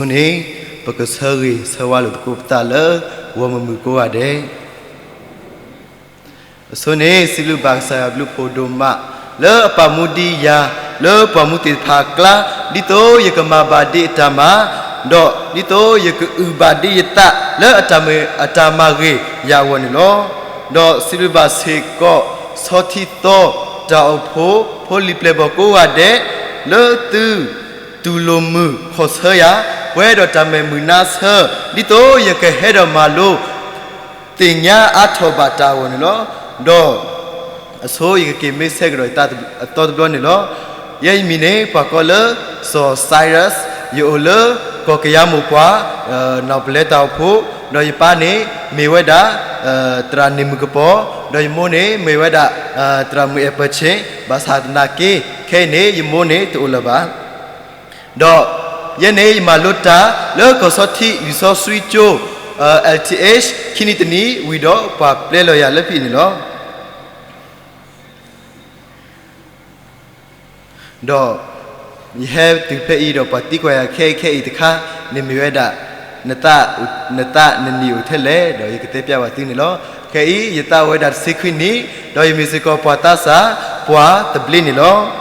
အဆိန့ၣ် ပကဆၢဂ့ၤဆၢဝါလိာ်သကိးပသးလၢ ဂီၢ်မုၢ်မုၣ်ကိးဂၤဒဲး အဆိန့ၣ် စံးဘျုးဘၣ်ကစၢ်ယွၤဘျုးဖှိၣ်ဒိၣ်မး လၢအပာ်မူဒံးယၤ လၢပှၤမူသ့ၣ်တဖၣ်အကျါ ဒ်သိးယကမၤဘၣ်ဒံးအတၢ်မၤ ဒီးဒ်သိးယကအုၣ်ဘၣ်ဒံးယသး လၢအတၢ်မၤဂ့ၤယၤအဂီၢ်န့ၣ်လီၤ. ဒီးစံးဘျုးဘၣ်စ့ၢ်ကီး ဆီထံသီ တၢ်အိၣ်ဖှိၣ် ဖိလံၤပျဲၢ်ဘီၣ်ကိးဂၤဒဲး လၢသု တူၢ်လိာ်မုာ်ခီၣ်ဆၢယၤ ပှဲၤဒီးတၢ်မဲာ်မုာ်နါဆၢ ဒ်သိးယကဟဲဒီးမၤလိ သ့ၣ်ညါအါထီၣ်ဘၣ်တၢ်အဂီၢ်န့ၣ်လီၤ. ဒီး အဆိယကက့ၤမ့ၢ်ဆဲးကဒီးယသီတဘျီန့ၣ်လီၤ. ယဲယမံၤန့ၣ် ပှၤကိးလၢ စီၤ Cyrus, ယအိၣ်လၢ ကီၢ်ကယၤမိၢ်ပှၢ် နီၢ်ပလဲတၢ်အိၣ်ဖှိၣ်, ဒီးယပၢ်န့ၣ် မ့ၢ်ဝဲဒၣ် သရၣ်န့ၢ်မုၣ်ကပီၤ, ဒီးယမိၢ်န့ၣ် မ့ၢ်ဝဲဒၣ် သရၣ်မုၣ်အဲၣ်ပၢၢ်ဆ့ၣ်, ဘၣ်ဆၣ်သနာ်က့ ခဲအံၤန့ၣ် ယမိၢ်န့ၣ်တအိၣ်လၢၤဘၣ်. ဒီးယဲန့ၣ် ယမၤလိတၢ်လၢကီၢ်ဆီထံး လံာ်စီဆှံကၠိ L T H ခံနံၣ်တနံၣ်ဝံၤဒီး ပှၤပျဲလီၤယၤလၢဖဲအံၤန့ၣ်လီၤ. ဒီးယဟဲတုၤဖဲအံၤဒီး ပှၤသံကွၢ်ယၤခဲအံၤခဲအံၤတခါန့ၣ်မ့ၢ်ဝဲဒၣ် နသးနနံၣ်အိၣ်ထဲလဲၣ်, ဒီးယကတဲပျးဘၣ်သုန့ၣ်လီၤ. ခဲအံၤ ယသးအိၣ်ဝဲဒၣ်တဆံခွံနံၣ်, ဒီးယမ့ၢ်စ့ၢ်ကီးပှၤသးစၢ် ပှၤသဘျ့န့ၣ်လီၤ.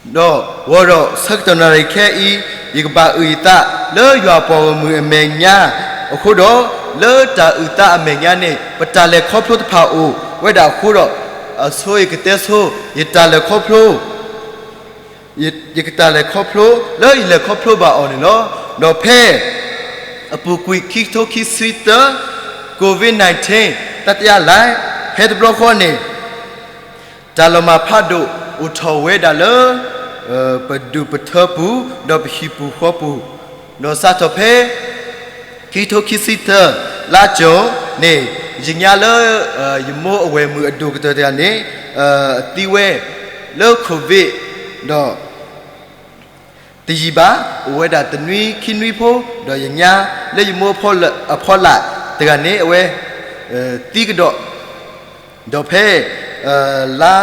ဒီးဂီၤဒီးဆၢကတီၢ်နၣ်ရံၣ်ခဲအံၤ ယကဘၣ်အုၣ်ယသးလၢယွၤအပှၤဂီၢ်မုၢ်အမဲာ်ညါအဃိဒီး, လၢတၢ်အုၣ်သးအမဲာ်ညါန့ၣ် ပတၢ်လဲၤခီဖျိတဖၣ်အိၣ်ဝဲဒၣ်အဃိဒီး, အဆိယကတဲဆိ ယတၢ်လဲၤခီဖျိ ယကတၢ်လဲၤခီဖျိလၢယလဲၤခီဖျိဘၣ်အီၤန့ၣ်လီၤ. ဒီးဖဲ အပူၤကွံာ်ခံကထိခံဆံသၢ COVID nineteen တတိယလှိုင်း ဖဲတဘျီဃီန့ၣ် တၢ်လီၤမၢ်ဖးဒိၣ်အိၣ်ထီၣ်ဝဲဒၣ်လၢ ပဒူၣ်ပထၢပူၤ ဒီးပဟံၣ်ပူၤဃီပူၤ, ဒီးစးထီၣ်ဖဲ ခံကထိခံဆံသၢ လါကၠိန့ၣ် ယညါလၢ ယမိၢ်အဝဲၢ်မုၣ်အဒိၣ်ကတၢၢ်တဂၤန့ၣ် သံဝဲလၢ COVID ဒီး တယံာ်ဘၣ် အိၣ်ဝဲဒၣ်တနွံခံနွံဖိ, ဒီးယညါလၢယမိၢ်အဖီလာ်တဂၤန့ၣ် အဝဲ သံကဒီး, ဒီးဖဲ လါ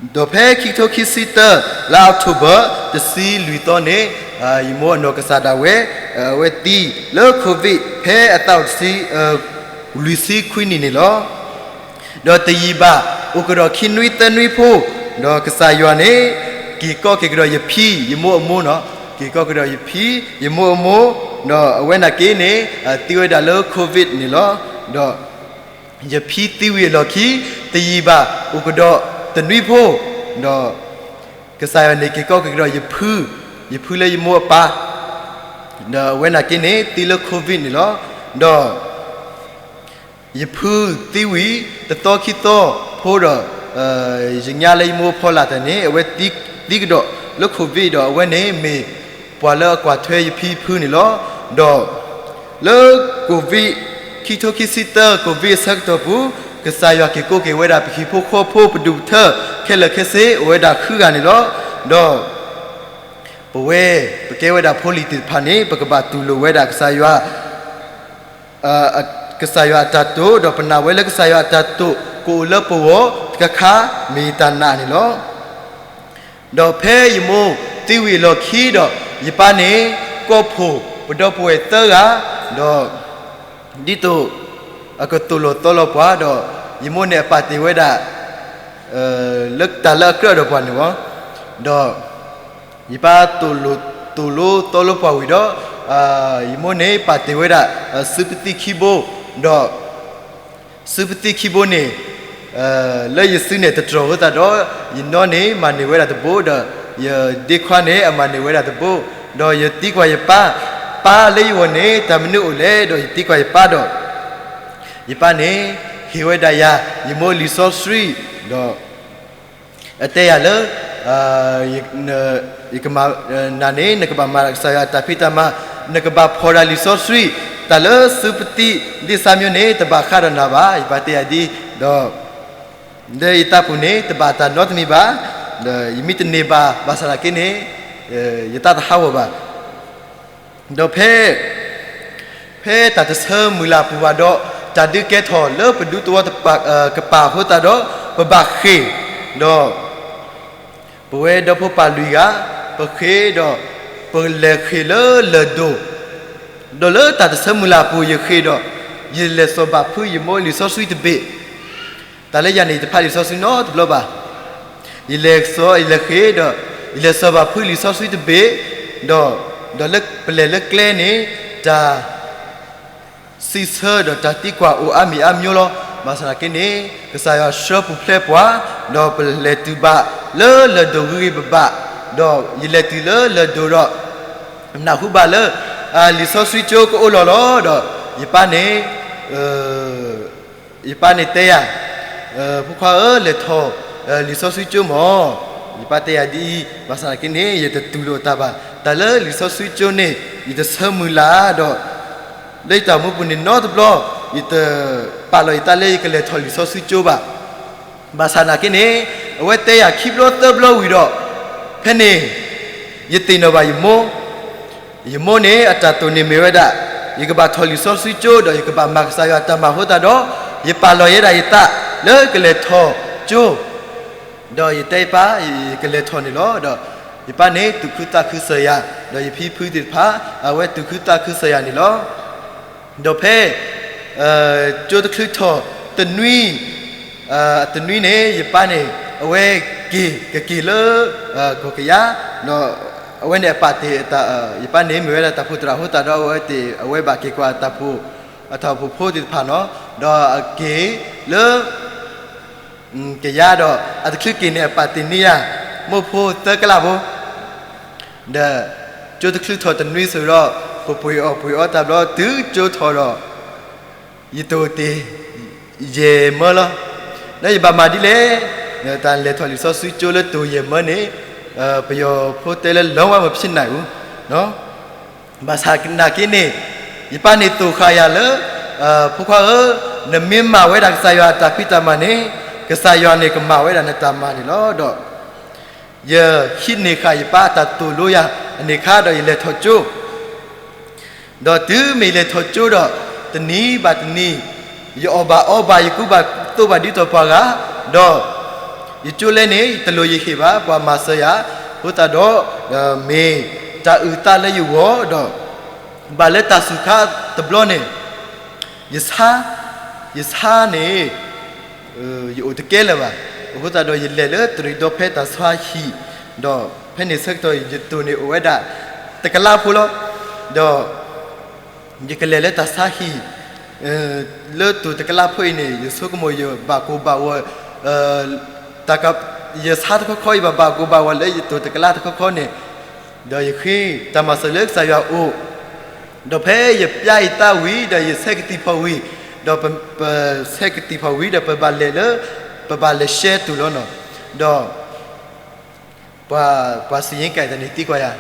ဒီးဖဲခံကထိခံဆံသၢ လါအီးကထိဘၢၣ် တဆံလွံၢ်သီန့ၣ် ယမိၢ်အနီၢ်ကစၢ်ဒၣ်ဝဲ အဝဲသံလၢ COVID ဖဲအသးအိၣ်တဆံ လွံၢ်ဆံခွံနံၣ်န့ၣ်လီၤ. ဒီးတယံာ်ဘၣ် အိၣ်ကဒီးခံနွံသၢနွံဖိ, ဒီးကစၢ်ယွၤန့ၣ် က့ၤကီက့ၤကဒီးယဖံ ယမိၢ်အမိၢ်နီၤ, က့ၤကီကဒီးယဖံ ယမိၢ်အမိၢ်, ဒီးအဝဲနာ်က့န့ၣ် သံဝဲဒၣ်လၢ COVID န့ၣ်လီၤ. ဒီး ယဖံသံဝံၤအလီၢ်ခံ တယံာ်ဘၣ် အိၣ်ကဒီးတနွံဖိ, ဒီး ကစၢ်ယွၤန့ၣ်က့ၤကီက့ၤကဒီးယဖု, ယဖုလၢယမိၢ်အပၢ်, ဒီးအဝဲနာ်က့န့ၣ် သံလၢ COVID န့ၣ်လီၤ. ဒီး ယဖုသံဝံၤ တသီခံသီဖိဒီး ယညါလၢယမိၢ်အဖီလာ်တဂၤန့ၣ် အဝဲသံကဒီးလၢ COVID ဒီးအဝဲန့ၣ်မ့ၢ်ပှၤလၢအကွၢ်ထွဲယဖံယဖုန့ၣ်လီၤ. ဒီး လၢ COVID ခံကထိခံဆံသၢ COVID အဆၢကတီၢ်ပူၤ ကစၢ်ယွၤက့ၤကိးက့ၤဝဲဒၣ်ပဟံၣ်ဖိဃီဖိ ပဒူၣ်ပထၢ ခဲလၢာ်ခဲဆ့ အိၣ်ဝဲဒၣ်ဃုဂၤန့ၣ်လီၤ. ဒီး ပဝဲ ပကဲဝဲဒၣ်ဖိလံၤသ့ၣ်တဖၣ်န့ၣ် ပကဘၣ်တူၢ်လိာ်ဝဲဒၣ်ကစၢ်ယွၤ ကစၢ်ယွၤအတၢ်တိာ် ဒီးပနာ်ဝဲလၢကစၢ်ယွၤအတၢ်တိာ်ကအိၣ်လၢပဂီၢ်တခါခါ မ့ၢ်ယတၢ်နာ်န့ၣ်လီၤ. ဒီးဖဲယမိၢ်သံဝံၤအလီၢ်ခံဒီး ယပၢ်န့ၣ် ကိးဖှိၣ်ပဒီပုၢ်ဝဲၢ်သၢဂၤ, ဒီး ဒ်သိး အကသိၣ်လိသီလီၤပှၤဒီး ယမိၢ်န့ၣ်အပာ်တ့ၢ်ဝဲဒၣ် လၢတၢ်လၢအကြၢးဒီးပှၤန့ၣ်လီၤ. ဒီး ယပၢ်သိၣ်လိ သိၣ်လိသီလိပှၤဝံၤဒီး ယမိၢ်န့ၣ်ပာ်တ့ၢ်ဝဲဒၣ် စုပသံၣ်ခံဘိ, ဒီး စုပသံၣ်ခံဘိန့ၣ် လၢယစုန့ၣ်တတြီၢ်အဃိသတးဒီး ယနီၢ်န့ၣ်မၤန့ၢ်ဝဲဒၣ်တဘိ ဒီးယဒ့ခွါန့ၣ်အမၤန့ၢ်ဝဲဒၣ်တဘိ, ဒီးယသံကွၢ်ယပၢ်, ပၢ်လၢယဂီၢ်န့ၣ် တၢ်မနုၤအိၣ်လဲၣ်, ဒီးယသံကွၢ်ယပၢ်ဒီး ယပၢ်န့ၣ် ဟ့ၣ်ဝဲဒၣ်ယၤ ယမိၢ်လံာ်စီဆှံ, ဒီး အတဲယၤလၢ ယကမၤ နၤန့ၣ် နကဘၣ်မၤဒၣ်ကစၢ်ယွၤအတၢ်ဖံးတၢ်မၤ, နကဘၣ်ဖီၣ်ဒၣ်လံာ်စီဆှံ, တၢ်လၢစုပသံၣ်ဒ့ၣ်ဆါမၠိန့ၣ် တဘၣ်ဃးဒီးနၤဘၣ်, ယပၢ်တဲယၤဒ်, ဒီး လၢယသးပူၤန့ၣ် တဘၣ်တၢ်နီတမံၤဘၣ်, ဒီးယမ့ၢ်တန့ၢ်ဘၣ် ဘၣ်ဆၣ်သနာ်က့န့ၣ် ယသးတဟးဂီၤဘၣ်. ဒီးဖဲ ဖဲတၢ်တဆၢမုၢ်လၢ်ပူၤဘၣ်ဒီး တၢ်ဒုးကဲထီၣ်လၢပဒူသဝီတကပၤအဃိသတးဒီး ပဘၣ်ဃ့ၢ်, ဒီး ပဝဲဒီဖိပၢ်လွံၢ်ဂၤ, ပဃ့ဒီး ပလဲၤဃ့ၢ်လၢလၢၢ်ဒိၣ်, ဒီးလၢတၢ်တဆၢမုၢ်လၢ်အပူၤ ယဃ့ၢ်ဒီး ယလဲၤစိာ်ဘၣ်ဖုယမိၢ်လံာ်စီဆှံတဘ့ၣ်, တၢ်လၢယၤန့ၣ် ယတဖးလံာ်စီဆှံနီတဘျီဘၣ်. ယလဲၤစိာ်, ယလဲၤဃ့ၢ်ဒီး ယလဲၤစိာ်ဘၣ်ဖုလံာ်စီဆှံတဘ့ၣ်, ဒီး, ဒီးလၢပလဲၤလၢကျဲန့ၣ် တၢ် စံးဆၢဒီးတၢ်သံကွၢ်အိၣ်အါမံၤအါမံၤလီၤ. ဘၣ်ဆၣ်သနာ်က့န့ၣ် ကစၢ်ယွၤဆှၢပူၤဖျဲးပှၤ, ဒီးပလဲၤတုၤဘၣ်လၢလၢၢ်ဒိၣ်ဂ့ၤဂ့ၤဘၣ်ဘၣ်, ဒီးယလဲၤတုၤလၢလၢၢ်ဒိၣ်ဒီး နၢ်ဟူဘၣ်လၢ လံာ်စီဆှံကၠိကအိၣ်လီၤလီၤဒီး ယပၢ်န့ၣ် ယပၢ်န့ၣ်တဲယၤ, ဖိခွါဧၢ, လဲၤထီၣ် လံာ်စီဆှံကၠိမၢ်, ယပၢ်တဲယၤဒ်အံၤ. ဘၣ်ဆၣ်သနာ်က့န့ၣ် ယတတူၢ်လိာ်တၢ်ဘၣ်. တၢ်လၢလံာ်စီဆှံကၠိန့ၣ် ယတဆၢမုၢ်လၢ်ဒီး လၢယတၢ်အိၣ်မူပူၤန့ၣ်နီတဘျီ ယတပာ်လီၤယသးလၢယကလဲၤထီၣ်လံာ်စီဆှံကၠိဘၣ်. ဘၣ်ဆၣ်သနာ်က့န့ၣ် အဝဲတဲယၤခံဘျီသၢဘျီဝံၤဒီး ဖဲန့ၣ် ယသ့ၣ်နီၣ်ဘၣ်ယမိၢ်, ယမိၢ်န့ၣ်အတၢ်တိာ်န့ၣ်မ့ၢ်ဝဲဒၣ် ယကဘၣ်ထီၣ်လံာ်စီဆှံကၠိ ဒီးယကဘၣ်မၤကစၢ်ယွၤအတၢ်မၤအဃိသတးဒီး ယပာ်လီၤယဲဒၣ်ယသးလၢကလဲၤထီၣ်ကၠိ, ဒီးယတဲယပၢ် ယကလဲၤထီၣ်န့ၣ်လီၤ. ဒီးယပၢ်န့ၣ်သူၣ်ခုသးခုစၢၤယၤ, ဒီးယဖံဖုသ့ၣ်တဖၣ် အဝဲသူၣ်ခုသးခုစၢၤယၤန့ၣ်လီၤ. ဒီးဖဲ ကၠိတချုးထီၣ်တနွံ, တနွံန့ၣ် ယပၢ်န့ၣ် အဝဲက့ၤ ကက့ၤလၢ ကီၢ်ကယၤ, ဒီးအဝဲန့ၣ်အပာ်တ့ၢ် ယပၢ်န့ၣ်မ့ၢ်ဝဲဒၣ်တၢ်ဖှိၣ်သရၣ်အဃိသတးဒီး အဝဲသ့ၣ် အဝဲဘၣ်က့ၤကွၢ်အတၢ်ဖှိၣ်, အတၢ်အိၣ်ဖှိၣ်ဖိသ့ၣ်တဖၣ်နီၤ, ဒီးအက့ၤလၢ ကယၤဒီး အတချုးက့ၤန့ၣ် အပာ်တ့ၢ်န့ၢ်ယၤ မိၢ်ဖိသၢကလးဖိ ဒီး ကၠိတချုးထီၣ်တနွံစ့ၢ်ကီးဒီး ပပှ့ၤအီၣ်ပှ့ၤအီတၢ်ဘျီ တုၤကၠိထီၣ်ဒီး ယတိၢ်တ့ၢ် ယဲၢ်မၢလီၤ. ဒီးယဘၣ်မၤဒ်လဲၣ်, တၢ်လဲၤထီၣ်လံာ်စီဆှံကၠိလၢတိၢ်ယဲၢ်မၢန့ၣ် ပယီၤဖိတဲလၢ လုံးဝမဖြစ်နိုင်ဘူး ဘၣ်ဆၣ်သနာ်က့န့ၣ် ယပၢ်န့ၣ်သိၣ်ဃာ်ယၤလၢ ဖိခွါဧၢ, နမ့ၢ်မၤဝဲဒၣ်ကစၢ်ယွၤအတၢ်ဖံးတၢ်မၤန့ၣ် ကစၢ်ယွၤန့ၣ်ကမၤဝဲဒၣ်နတၢ်မၤန့ၣ်လီၤ. ဒီး ယဟံးန့ၢ်ဃာ်ယပၢ်အတၢ်သိၣ်လိယၤအန့ၣ်အခါဒီး ယလဲၤထီၣ်ကၠိ ဒီးတုၤမ့ၢ်ယလဲၤထီၣ်ကၠိဒီး တနံၤဘၣ်တနံၤ ယအီၣ်ဘၣ်အီဘၣ် ယကူဘၣ်သိးဘၣ်ဒ်သိးပှၤဂၤ, ဒီး ယကၠိလဲန့ၣ် တလိၣ်ယဟ့ၣ်ဘၣ် ပှၤမၤစၢၤယၤ, အဃိသတးဒီး မ့ၢ်တၢ်အုၣ်သးလၢယဂီၢ်ဒီး ဘၣ်လၢတၢ်စူၤခါတဘျီန့ၣ် ယဆါ, ယဆါန့ၣ် ယအိၣ်တကဲလၢၤဘၣ်. အဃိသတးဒီး ယလဲၤလၢတရံးဒီဖဲတၢ်ဆါဟံၣ်, ဒီးဖဲန့ၣ်ဆၢကတီၢ် ယတိၢ်န့ၣ်အိၣ်ဝဲဒၣ် တကလးဖိလီၤ. ဒီး ယကလဲၤလၢတၢ်ဆါဟံၣ် လၢတိၢ်တကလးဖိအံၤန့ၣ် ယဆိကမိၣ်ယဘၣ်ကိၢ်ဘၣ်ဂီၤ တၢ်က ယဆါတခီခီ ယဘၣ်ဘၣ်ကိၢ်ဘၣ်ဂီၤလၢယတိၢ်တကလးတခီခီန့ၣ်, ဒီးယဃ့တၢ်မၤစၢၤလၢကစၢ်ယွၤအအိၣ်, ဒီးဖဲယပျၢ်ယသးဝံၤ ဒီးယဆဲးကသံၣ်ဖီၣ်ဝံၤ, ဒီးပ ပဆဲးကသံၣ်ဖီၣ်ဝံၤ ဒီးပဘၣ်လဲၤလၢ ပဘၣ်လဲၤရှဲတိၢ်လီၤနီၤ, ဒီး ပှၤ ပှၤစံၣ်ယံကဲတၢ်န့ၣ်သံကွၢ်ယၤ,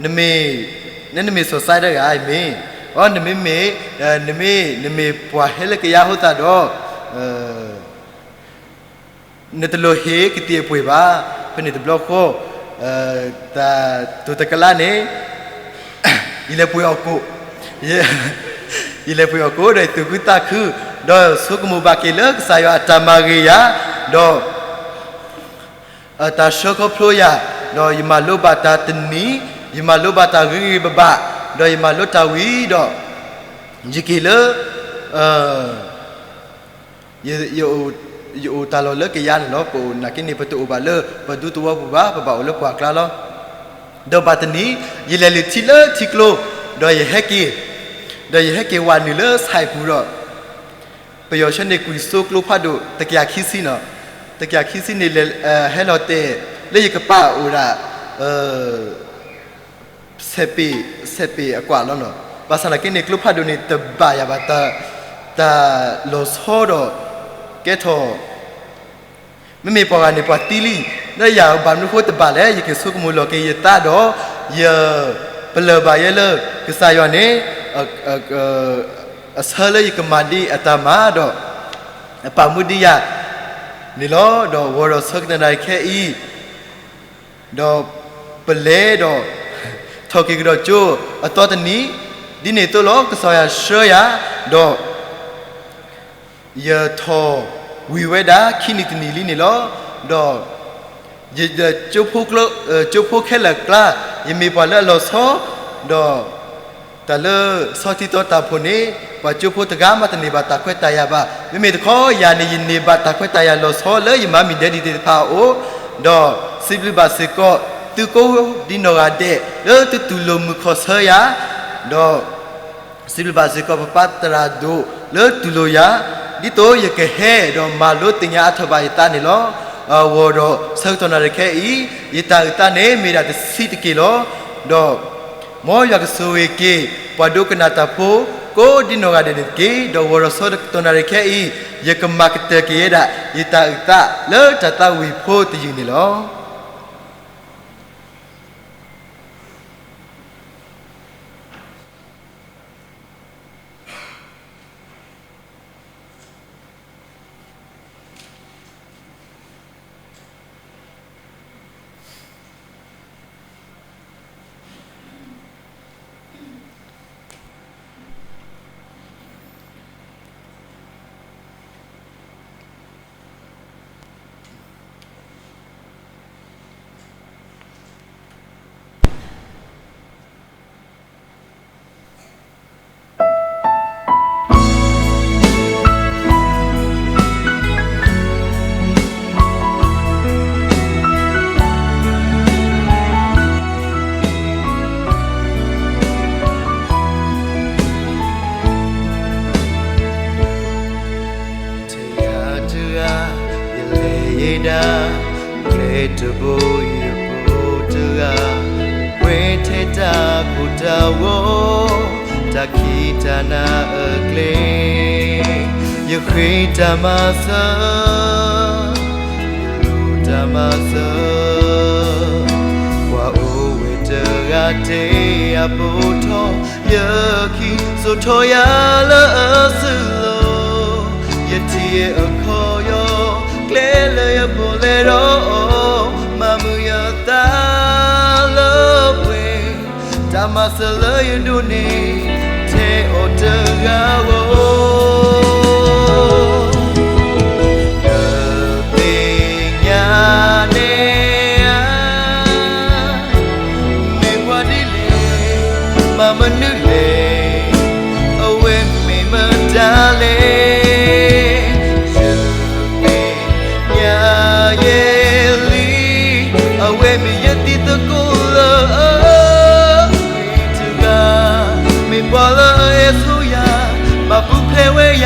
နမ့ၢ် နမ့ၢ်စီၤစါတဂၤအံၤမ့ၢ်, အီ နမ့မ့ၢ် နမ့ၢ် နမ့ၢ်ပှၤဟဲလၢကယၤအဃိသတးဒီး နတလိၣ်ဟ့ၣ်ကသံၣ်အပှ့ၤဘၣ်. ဖဲန့ၣ်တဘျီဃီ တၢ်တိၢ်တကလးန့ၣ် ယလဲၤပှ့ၤအီၣ်ကိၣ်, ယလဲၤပှ့ၤအီၣ်ကိၣ်ဒီးယသူၣ်ခုသးခု, ဒီးဆိကမိၣ်ဘၣ်က့ၤလၢကစၢ်ယွၤအတၢ်မၤဂ့ၤယၤ, ဒီး တၢ်ဆှၢခီဖျိယၤ, ဒီးယမၤလိဘၣ်တၢ်တနံၤ, ယမၤလိဘၣ်တၢ်ဂ့ၤဂ့ၤဘၣ်ဘၣ်, ဒီးယမၤလိတၢ်ဝံၤဒီး ယက့ၤလၢ ယ ယအိၣ်တၢ်လီၢ်လၢကယၤန့ၣ်လီၤ. ပအိၣ်နာ်က့န့ၣ် ပတအိၣ်ဘၣ်လၢပဒူသဝီပူၤဘၣ်, ပဘၣ်အိၣ်လၢပှၢ်ကျါလီၤ. ဒီးဘၣ်တနံၤ ယလဲၤလုၢ်ထံလၢထံကျိ, ဒီးယဟဲက့ၤ, ဒီးယဟဲက့ၤဝးနုာ်လၢဆဲးပူၤဒီး ပယီၤဆၢန့ၣ်ကွံာ်စိကျိဖးဒိၣ် တကယၤခံဆံနီၤ, တကယၤခံဆံန့ၣ် ဟဲလီၤတဲာ် လၢယကပၤအိၣ်ဒၣ် ဆဲးပ့ၤ ဆဲးပ့ၤအကွၢ်လီၤနီၤ. ဘၣ်ဆၣ်သနာ်က့န့ၣ် ကျိဖးဒိၣ်န့ၣ် တဘၣ်ယၤဘၣ် တၢ်လီၤဆီဒီး ကဲထီၣ် မ့မ့ၢ်ပှၤဂၤန့ၣ် ပှၤသံလံ, ဒီးယၤဘၣ်မနုၤဃိတဘၣ်လဲၣ်, ယကဆိကမိၣ်လီၤက့ၤယသးဒီး ယ ပလၢၢ်ဘၣ်ယဲလၢ ကစၢ်ယွၤန့ၣ် အဆၢလၢယကမၤဒ်အတၢ်မၤဒီး အပာ်မူဒံးယၤန့ၣ်လီၤ. ဒီးဝံၤဒီးဆၢကတီၢ်ခဲအံၤ ဒီးပလဲၤဒီး ထီၣ်က့ၤကဒီးကၠိ အသီတနံၤ, ဒ်န့ၣ်အသိးလီၤ ကစၢ်ယွၤဆှၢယၤ, ဒီး ယထီၣ်ဝံၤဝဲဒၣ်ခံနံၣ်တနံၣ်လံန့ၣ်လီၤ. ဒီး ယ, ကၠိဖိ, ကၠိဖိခဲလၢာ်အကျါ, ယမ့ၢ်ပှၤလၢအလီၤဆီ, ဒီးတၢ်လၢဆီထံသီတၢ်ဖိန့ၣ်, ပှၤကၠိဖိတဂၤမးတန့ၢ်ဘၣ်တၢ်ခွဲးတၢ်ယာ်ဘၣ်. မ့မ့ၢ်တခီ ယၤန့ၣ် ယန့ၢ်ဘၣ်တၢ်ခွဲးတၢ်ယာ်လီၤဆီလၢယမၤမုၢ်ဒဲးဒံးသ့ၣ်တဖၣ်အအိၣ်, ဒီးစံးဘျုးဘၣ်စ့ၢ်ကီး သုကိးဒ်နီၢ်ဂၤဒဲး လၢသုတူၢ်လိာ်မုာ်ခီၣ်ဆၢယၤ, ဒီး စံးဘျုးဘၣ်စ့ၢ်ကီး ပပၢ်သရၣ်ဒိၣ်လၢတူၢ်လိာ်ယၤ, ဒ်သိးယကဟဲဒီးမၤလိသ့ၣ်ညါအါထီၣ်ဘၣ်ယသးန့ၣ်လီၤ. အဂီၢ်ဒီးဆၢကတီၢ်နၣ်ရံၣ်ခဲအံၤ, ယတၢ်အုၣ်သးန့ၣ်မ့ၢ်ဒၣ်တဆံးတက့ၢ်လီၤ. ဒီးမ်ယွၤကဆိၣ်ဂ့ၤက့ၤ ပှၤဒိကနၣ်တၢ်ဖိ ကိးဒ်နီၢ်ဂၤဒဲးန့ၣ်တက့ၢ်. ဒီးဂီၢ်ဒီးဆၢကတီၢ်နၣ်ရံၣ်ခဲအံၤ, ယကမၤကတၢၢ်က့ၤဝဲဒၣ် ယတၢ်အုၣ်သးလၢတၢ်သးဝံၣ်ဖိတယုၢ်န့ၣ်လီၤ.တဂၤတဂၤ ယလဲၤယဲဒၣ် ကျဲတဘိယဖိတဂၤ ပှဲၤထဲတၢ်ကိၢ်တၢ်ဂီၤ တၢ်ခံးတၢ်နၤအကျဲ ယဃ့တၢ်မၤစၢၤ ယလိၣ်တၢ်မၤစၢၤ ပှၤအိၣ်ဝဲတဂၤတ့ၢ်အပိာ်ထီၣ် ယခံ စိာ်ထီၣ်ယၤလၢအစုလိၤ ယထံၣ်အခီၣ်ယီၤ ကျဲလၢယပီၣ်လဲၣ်ဒီး မၤမုာ်ယသးလၢပှဲၤ တၢ်မၤစၢၤလၢယဒိးန့ၢ် ထဲအီၤတဂၤဧိၤ နသ့ၣ်ညါန့ၣ်ဧါ မ့ၢ်ပှၤဒ်လဲၣ် မၤမနုၤလဲၣ် အဝဲမ့ၢ်မတၤလဲၣ် ယသ့ၣ်ညါယဲလံ အဝဲမ့ၢ်ယသံၣ်သကိးလၢအဂ့ၤတဂၤ မ့ၢ်ပှၤလၢအအဲၣ်ဆိယၤ ဘၣ်ပူၤဖျဲးဝဲယၤ ယ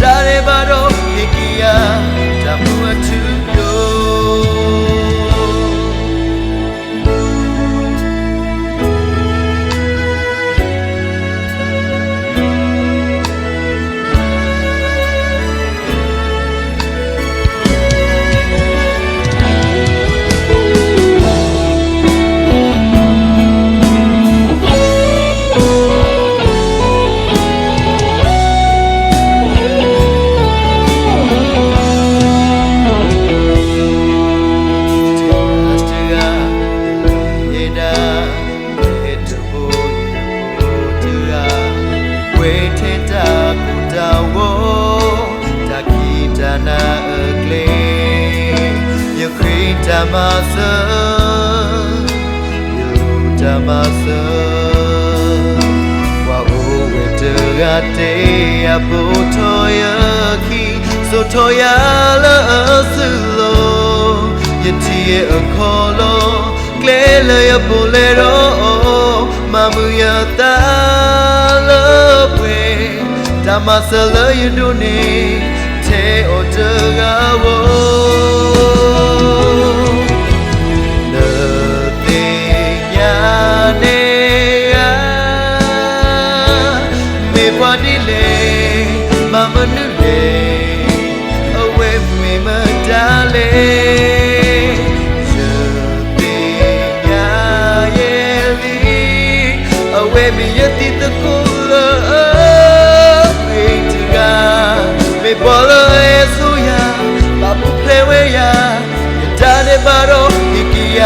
တၢ်ဒဲးဘးဒီးဟ့ၣ်က့ၤယၤ တၢ်မူအထူအယိာ် တဂၤတဂၤ ယလဲၤယဲဒၣ် ကျဲတဘိယဖိတဂၤ ပှဲၤထဲတၢ်ကိၢ်တၢ်ဂီၤ တၢ်ခံးတၢ်နၤအကျဲ ယဃ့တၢ်မၤစၢၤ ယလိၣ်တၢ်မၤစၢၤ ပှၤအိၣ်ဝဲတဂၤတ့ၢ်အပိာ်ထီၣ်ယခံ စိာ်ထီၣ်ယၤလၢအစုလိၤ ယထံၣ်အခီၣ်လီၤ ကျဲလၢယပီၣ်လဲၣ်ဒီး မၤမုာ်ယသးလၢပှဲၤ တၢ်မၤစၢၤလၢယဒိးန့ၢ် ထဲအီၤတဂၤဧိၤ နသ့ၣ်ညါန့ၣ်ဧါ မ့ၢ်ပှၤဒ်လဲၣ် မၤမနုၤလဲၣ် အဝဲမ့ၢ်မတၤလဲၣ် ယသ့ၣ်ညါယဲလံ အဝဲမ့ၢ်ယသံၣ်သကိးလၢအဂ့ၤတဂၤ မ့ၢ်ပှၤလၢအအဲၣ်ဆိယၤ ဘၣ်ပူၤဖျဲးဝဲယၤ ယတၢ်ဒဲးဘးဒီးဟ့ၣ်က့ၤယၤ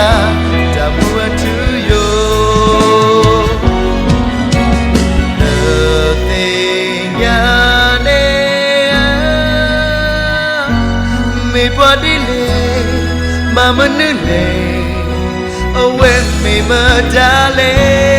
တၢ်မူအထူအယိာ် နသ့ၣ်ညါန့ၣ်ဧါ မ့ၢ်ပှၤဒ်လဲၣ် မၤမနုၤလဲၣ်, အဝဲမ့ၢ်မတၤလဲၣ်.